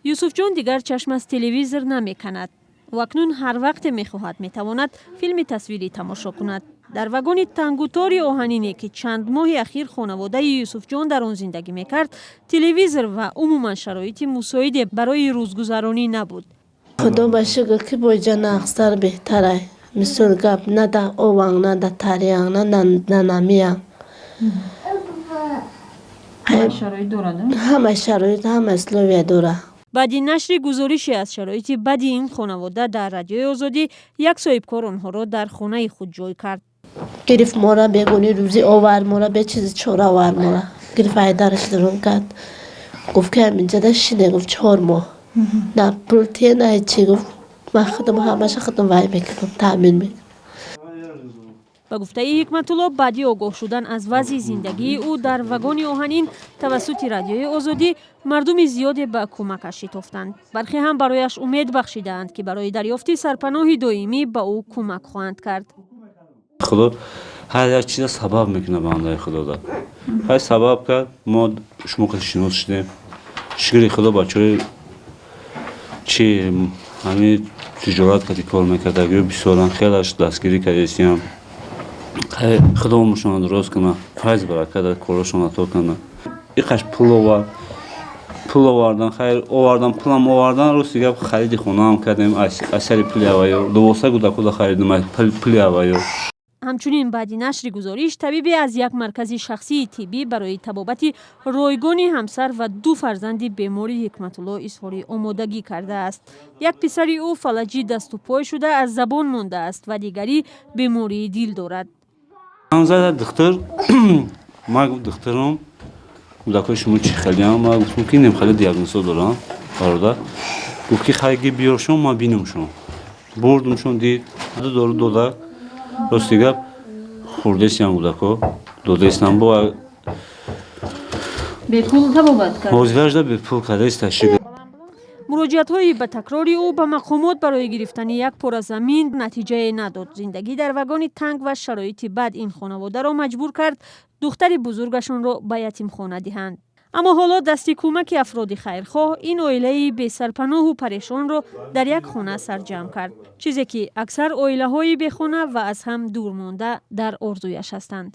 Юсуфҷон дигар чашм аз телевизор намеканад. Ӯ акнун ҳар вақте мехоҳад, метавонад филми тасвирӣ тамошо кунад. Дар вагони тангутори оҳанине, ки чанд моҳи ахир хонаводаи Юсуфҷон дар он зиндагӣ мекард, телевизор ва умуман шароити мусоиде барои рӯзгузаронӣ набуд. Худо ба шукр, ки боҷа нағзтар, беҳтарай. Мисол гап, на да ованг, на да тарианг, на намиям. Шароит дорад? Ҳама шароит, ҳама условия дорад. Баъди нашри гузорише аз шароити бади ин хонавода дар Радиои Озодӣ, як соҳибкор онҳоро дар хонаи худ ҷой кард. Гирифт мора, бегуни рӯзӣ овард мора, бечизи чора овард мора. Гирифт, айдараш дарун кард, гуфт, ки ҳаминҷада шине, гуфт, 4 моҳ на пул тие, на ҳечи. Гуфт, ман худам ҳамаша худам вай мекунам, таъмин мекунам. Ба гуфтаи Ҳикматулло, баъди огоҳ шудан аз вазъи зиндагии ӯ дар вагони оҳанин тавассути Радиои Озодӣ, мардуми зиёде ба кӯмакаш шитофтанд. Бархе ҳам барояш умед бахшидаанд, ки барои дарёфти сарпаноҳи доимӣ ба ӯ кӯмак хоҳанд кард. Худо ҳар як чиза сабаб мекунад, бандаи Худода ҳай сабаб кард, мо шумо қати шинос шудем. Шукри Худо, бачаҳои чи ҳамин тиҷорат кати кор мекардагиё бисёран, хелаш дастгирӣ кардесиям. Худо умршона дуроз кунад, файз, баракат дар корашон ато кунад. Иқаш пул овард, пул овардан, хайр, овардан, пулам овардан. Рости гап, хариди хонаам кардем аз сари пули авайё, 12 кӯдакода харидем аз пули авайё. Ҳамчунин, баъди нашри гузориш, табибе аз як маркази шахсии тиббӣ барои табобати ройгони ҳамсар ва ду фарзанди бемори Ҳикматулло изҳори омодагӣ кардааст. Як писари ӯ фалаҷи дасту пой шуда, аз забон мондааст ва дигарӣ бемории дил дорад. Ҳамзада духтур ман гуфт: «Духтурам, кӯдакҳои шумо чӣ хелиам?» Ман гуфтам, ки нем хеле диагнозҳо дорам, бародар. Гуфт, ки хайги биёршон, ман бинамшон. Бурдумшон, дид, ду дору дода. Рости гап, хурдесиям, кӯдакҳо додаистам бо. Бепул табобат кард? Ҳозирашда бепул кардаиста, шукр. Муроҷиатҳои ба такрори ӯ ба мақомот барои гирифтани як пора замин натиҷае надод. Зиндагӣ дар вагони танг ва шароити бад ин хонаводаро маҷбур кард духтари бузургашонро ба ятимхона диҳанд. Аммо ҳоло дасти кӯмаки афроди хайрхоҳ ин оилаи бесарпаноҳу парешонро дар як хона сарҷамъ кард, чизе ки аксар оилаҳои бехона ва аз ҳам дур монда дар орзуяш ҳастанд.